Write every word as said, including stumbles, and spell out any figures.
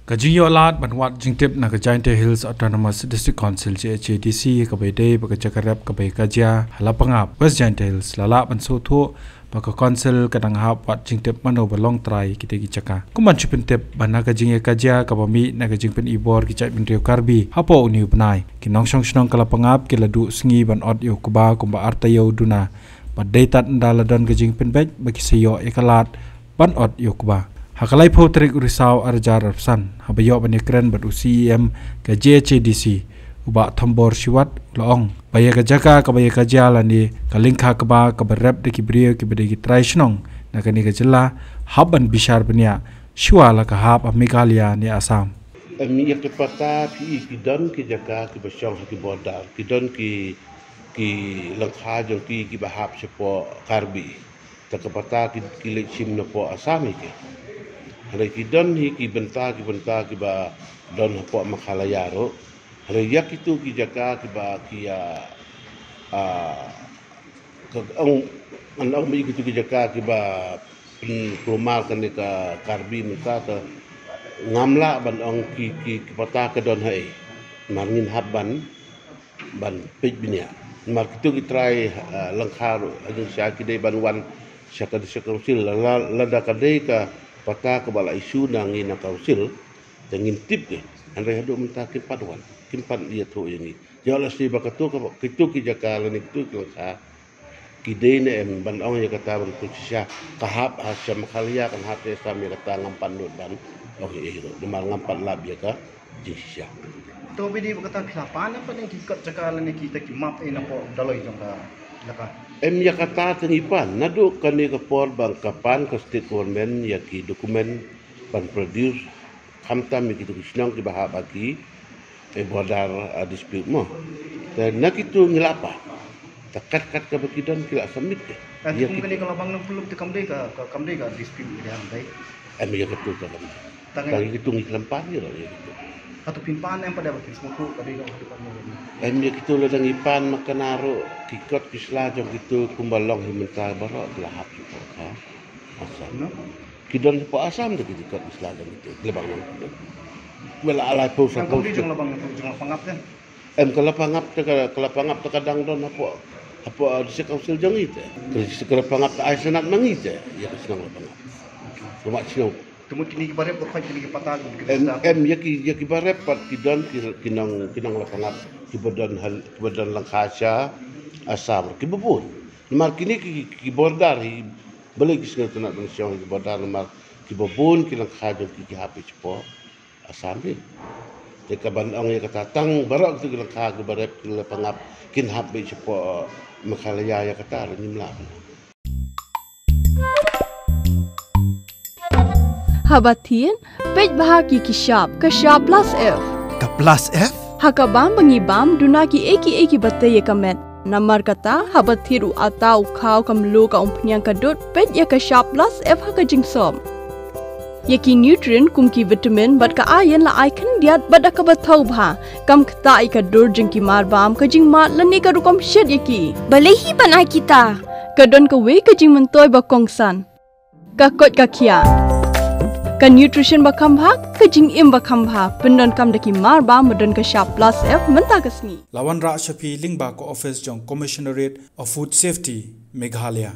Ka jingïoh lad ban wad jingtip na ka Jaintia Hills Autonomous District Council, J H A D C, kaba ïadei bad ka jaka rep kaba ïa ka jia ha Lapangap, West Jaintia Hills, la lah ban sngewthuh ba ka Council ka dang hap wad jingtip mano ba long trai kita ki jaka. Kum ban shu pyntip ba na ka jingïakajia kaba mih na ka jingpynibor ki jaitbynriew Karbi hapoh une u bnai, ki nongshong shnong ka Lapangap ki la duh sngi ban ot ïa u kba kumba ar taïew duna, bad dei tad ynda la don ka jingpynbeit ba ki sa ïoh ïa ka lad ban ot ïa u kba. Ha ka laiphew tarik u Risaw arhajar arphew san, haba ïoh ban ïakren bad u C E M ka J H A D C, u Bah Thombor Shiwat, u la ong ba ïa ka jaka kaba ïakajia lane ka lyngkha kba kaba rep da ki briew kiba dei ki trai shnong na kane ka jylla hap ban bishar bniah shuwa la ka hap ha Meghalaya ne Assam. Em, ïa ki pata phi i ki don ki jaka kiba shong ha ki border, ki don ki, ki lyngkha jong ki kiba hap shapoh Karbi. Te ka pata ki, ki leit shim napoh Assam hi ki. Hynrei ki don hi ki bynta, ki bynta kiba don hapoh Meghalaya ruh. Hynrei ïa kito ki jaka kiba ki, ah, ah, ka ong, ngan ong ba ïa kito ki jaka kiba pynkulmar kane ka Karbi mynta, ka ngam lah ban ong ki, ki, ki pata ka don haei. Namar ngin hap ban ban peit bniah. Namar kito ki trai, ah, lyngkha ruh, ha jingshisha ki dei ban wan sha ka District Council, la, la, lada ka dei ka pata kaba la issue na ngi na Council, te ngin tip ki. Hynrei haduh mynta kim pat wan, kim pat ïathuh ïa ngi. Ïoh lehse ba kato ka, kito ki jaka lane kito ki lyngkha ki dei ne em, ban ong ïa kata ba kito shisha ka hap ha sha Meghalaya, kan hap sha Assam, ïa kata ngam pat nud ban ong ïa ei ruh. Namar ngam pat lap ïa ka jingshisha. To, bad ïa kata phi la pan em pat ïa ki kot jaka lane kita ki map, eh, napoh Dolloi jong ka jaka? Em, ïa kata te ngi pan. Naduh kane ka por ba ka pan ka State Government ïa ki document ban produce, khamtam ïa kito ki shnong kiba hap ha ki, eh, border, ah, dispute mo. Te na kito ngi la pan. Te kat kat kaba ki don ki la submit ki. Ah, ïa te kum ki kane ka Labang Nongpynlut te kam dei ka, ka, kam dei ka dispute ïa dei hangtai? Em, ïa kito te kam dei. Tang ïa kito ngi khlem pan ïa, ïa kito. Hato phin pan em pat da ba phin sngewthuh ka dei ka, ka, ka, ka. Em, ïa kito lada ngi pan ma kane ruh ki kot ki sla jong kito kumba long hi mynta baroh ki la hap shuh ka. Assam. No? Ki don hapoh Assam te ki kot ki sla jong kito, ki Labang Nongpynlut. Ba la alai phew, sa phew. Ka dei jong Labang, jong Lapangap te? Em, ka Lapangap te ka, ka Lapangap te ka dang don hapoh, hapoh, uh, District Council jong ngi te. Ka, ka Lapangap te ai sanad ma ngi te ïa ka shnong Lapangap. Kumba shnong. Te mut kine kiba rep, ba khot kine ki pata, kine ki, em, pata, em, ïa ki, ïa kiba rep pat ki don ki, ki nong, ki nong Lapangap, kiba don hal, kiba don lyngkha sha Assam, kiba bun. Namar kine ki, ki border hi, balei ki sngewtynnat ban shong ki border, namar kiba bun ki lyngkha jong ki ki hap shapoh Assam hi. Te ka ban ong ïa kata tang baroh kito ki lyngkha kiba rep ki Lapangap kin hap beit shapoh Meghalaya, ïa kata ruh ngim lah. Haba thied, peit bha ki ki shap, ka shap plus F. Ka plus F? Ha ka bam ba ngi bam, duna kiei kiei kiba tei ïa ka met. Namar kata, haba thied u atta, u khaw, ka mluh, ka umphniang, ka dud, peit ïa ka shap plus F ha ka jingsop. Ïa ki nutrient kum ki vitamin bad ka iron la ai khyndiat bad da kaba thaw bha. Kam ktah ïa ka dur jong ki marbam, ka jingmad lane ka rukom shet ïa ki. Balei hi ban ai kita? Ka don kawei ka jingmyntoi ba kongsan. Ka koit ka khiah. Ka nutrition ba kham bha, ka jingim ba kham bha. Pyndonkam da ki marbam ba don ka shap plus F mynta ka sngi. La wanrah sha phi lyngba ka office jong Commissionerate of Food Safety, Meghalaya.